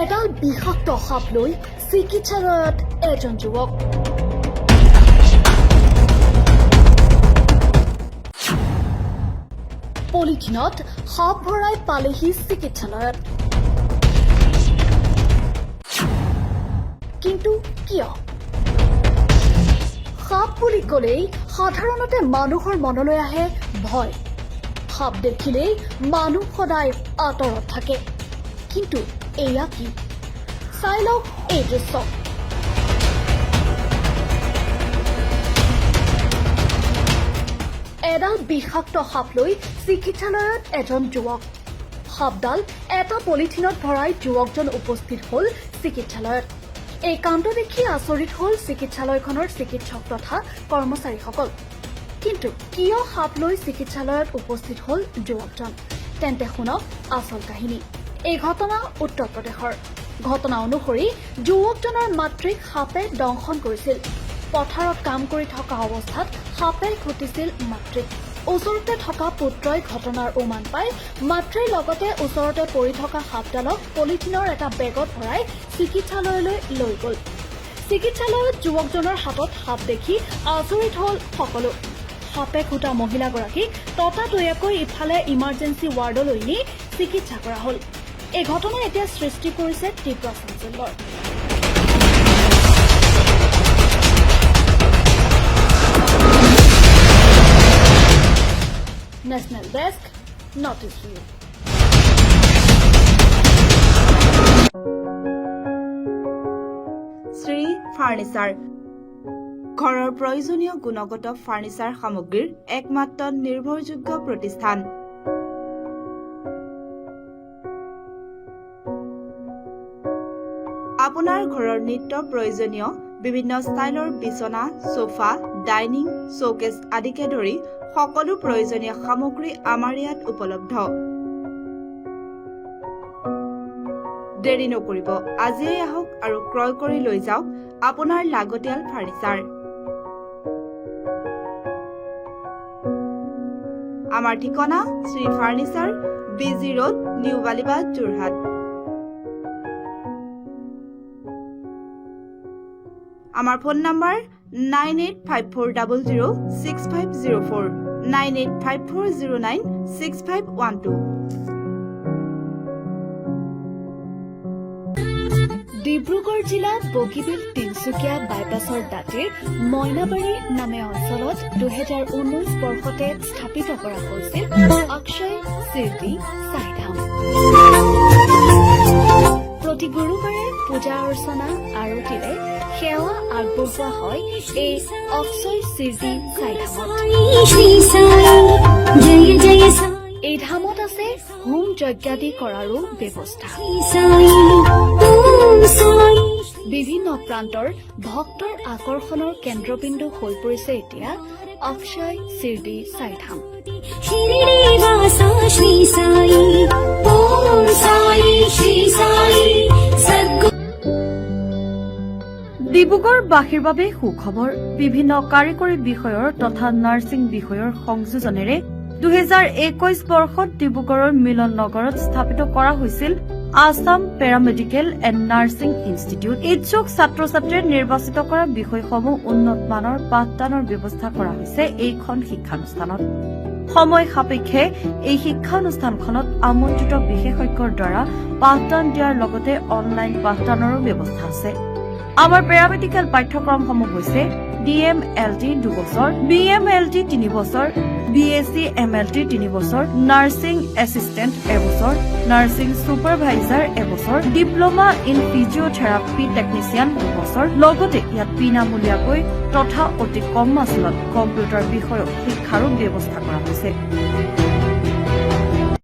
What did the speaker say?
এডাল বিষাক্ত সাপ লৈ চিকিৎসালয়ত এজন যুৱক। পলিথিনত সাপ ভৰাই পালেহি চিকিৎসালয়ত। কিন্তু কিয়? সাপ বুলি ক'লেই সাধাৰণতে মানুহৰ মনলৈ আহে ভয়। সাপ দেখিলেই মানুহ সদায় আঁতৰত থাকে। কিন্তু এয়া কি? চাই লওক এই দৃশ্য। এডাল বিষাক্ত সাপ লৈ চিকিৎসালয়ত এজন যুৱক। সাপডাল এটা পলিথিনত ভৰাই যুৱকজন উপস্থিত হ'ল চিকিৎসালয়ত। এই কাণ্ড দেখি আচৰিত হ'ল চিকিৎসালয়খনৰ চিকিৎসক তথা কৰ্মচাৰীসকল। কিন্তু কিয় সাপ লৈ চিকিৎসালয়ত উপস্থিত হ'ল যুৱকজন? তেন্তে শুনক আচল কাহিনী। এই ঘটনা উত্তৰ প্ৰদেশৰ। ঘটনা অনুসৰি যুৱকজনৰ মাতৃক সাপে দংশন কৰিছিল। পথাৰত কাম কৰি থকা অৱস্থাত সাপে খুটিছিল মাতৃক। ওচৰতে থকা পুত্ৰই ঘটনাৰ উমান পাই মাতৃৰ লগতে ওচৰতে পৰি থকা সাপডালক পলিথিনৰ এটা বেগত ভৰাই চিকিৎসালয়লৈ লৈ গ'ল। চিকিৎসালয়ত যুৱকজনৰ হাতত সাপ দেখি আচৰিত হ'ল সকলো। সাপে খুটা মহিলাগৰাকীক ততাতৈয়াকৈ ইফালে ইমাৰ্জেঞ্চি ৱাৰ্ডলৈ নি চিকিৎসা কৰা হ'ল। এই ঘটনাই এতিয়া সৃষ্টি কৰিছে তীব্ৰ চাঞ্চল্যৰ। National desk, North East View. Shri furniture, ঘৰৰ প্ৰয়োজনীয় গুণগত ফাৰ্নিচাৰ সামগ্ৰীৰ একমাত্ৰ নিৰ্ভৰযোগ্য প্ৰতিষ্ঠান। আপোনাৰ ঘৰৰ নিত্য প্ৰয়োজনীয় বিভিন্ন ষ্টাইলৰ বিচনা, চোফা, ডাইনিং, শ্ব'কেছ আদিকে ধৰি সকলো প্ৰয়োজনীয় সামগ্ৰী আমাৰ ইয়াত উপলব্ধ। দেৰি নকৰিব, আজিয়েই আহক আৰু ক্ৰয় কৰি লৈ যাওক আপোনাৰ লাগতিয়াল ফাৰ্নিচাৰ। আমাৰ ঠিকনা Shri furniture, B G road, new Balibat, Jorhat. আমাৰ phone number 9854006504, 9854096512। Dibrugarh জিলা বগীবিল তিনিচুকীয়া বাইপাছৰ দাঁতিৰ মইনাবাৰী নামে অঞ্চলত 2019 বৰ্ষতে স্থাপিত কৰা হৈছিল অক্ষয় শিৰডি চাইধাম। প্ৰতি গুৰুবাৰে পূজা অৰ্চনা, আৰতিৰে সেৱা আগবঢ়োৱা হয় এই অক্ষয় শিৰডি চাইধামত। श्री साई जय जय साई। এই ধামত আছে হোম যজ্ঞাদি কৰাৰো ব্যৱস্থা। साई ओम साई। বিভিন্ন প্ৰান্তৰ ভক্তৰ আকৰ্ষণৰ কেন্দ্ৰবিন্দু হৈ পৰিছে এতিয়া অক্ষয় শিৰডি চাইধাম। शिरडी वासा श्री साई ओम साई श्री साई सद्गुरु। ডিব্ৰুগড়বাসীৰ বাবে সুখবৰ। বিভিন্ন কাৰিকৰী বিষয়ৰ তথা নাৰ্ছিং বিষয়ৰ সংযোজনেৰে 2021 বৰ্ষত ডিব্ৰুগড়ৰ মিলন নগৰত স্থাপিত কৰা হৈছিল Assam paramedical and nursing institute. ইচ্ছুক ছাত্ৰ ছাত্ৰীয়ে নিৰ্বাচিত কৰা বিষয়সমূহ উন্নত মানৰ পাঠদানৰ ব্যৱস্থা কৰা হৈছে এইখন শিক্ষানুষ্ঠানত। সময় সাপেক্ষে এই শিক্ষানুষ্ঠানখনত আমন্ত্ৰিত বিশেষজ্ঞৰ দ্বাৰা পাঠদান দিয়াৰ লগতে অনলাইন পাঠদানৰো ব্যৱস্থা আছে। আমাৰ পেৰামেডিকেল পাঠ্যক্ৰমসমূহ হৈছে ডি এম এল টি 2 বছৰ, বি এম এল টি 3 বছৰ, B S C M L T 3 বছৰ, নাৰ্ছিং এছিষ্টেণ্ট এবছৰ, নাৰ্ছিং ছুপাৰভাইজাৰ এবছৰ, ডিপ্ল'মা ইন ফিজিঅ'থেৰাপি টেকনিচিয়ান 2 বছৰ। লগতে ইয়াত বিনামূলীয়াকৈ তথা অতি কম মাচুলত কম্পিউটাৰ বিষয়ক শিক্ষাৰো ব্যৱস্থা কৰা হৈছে।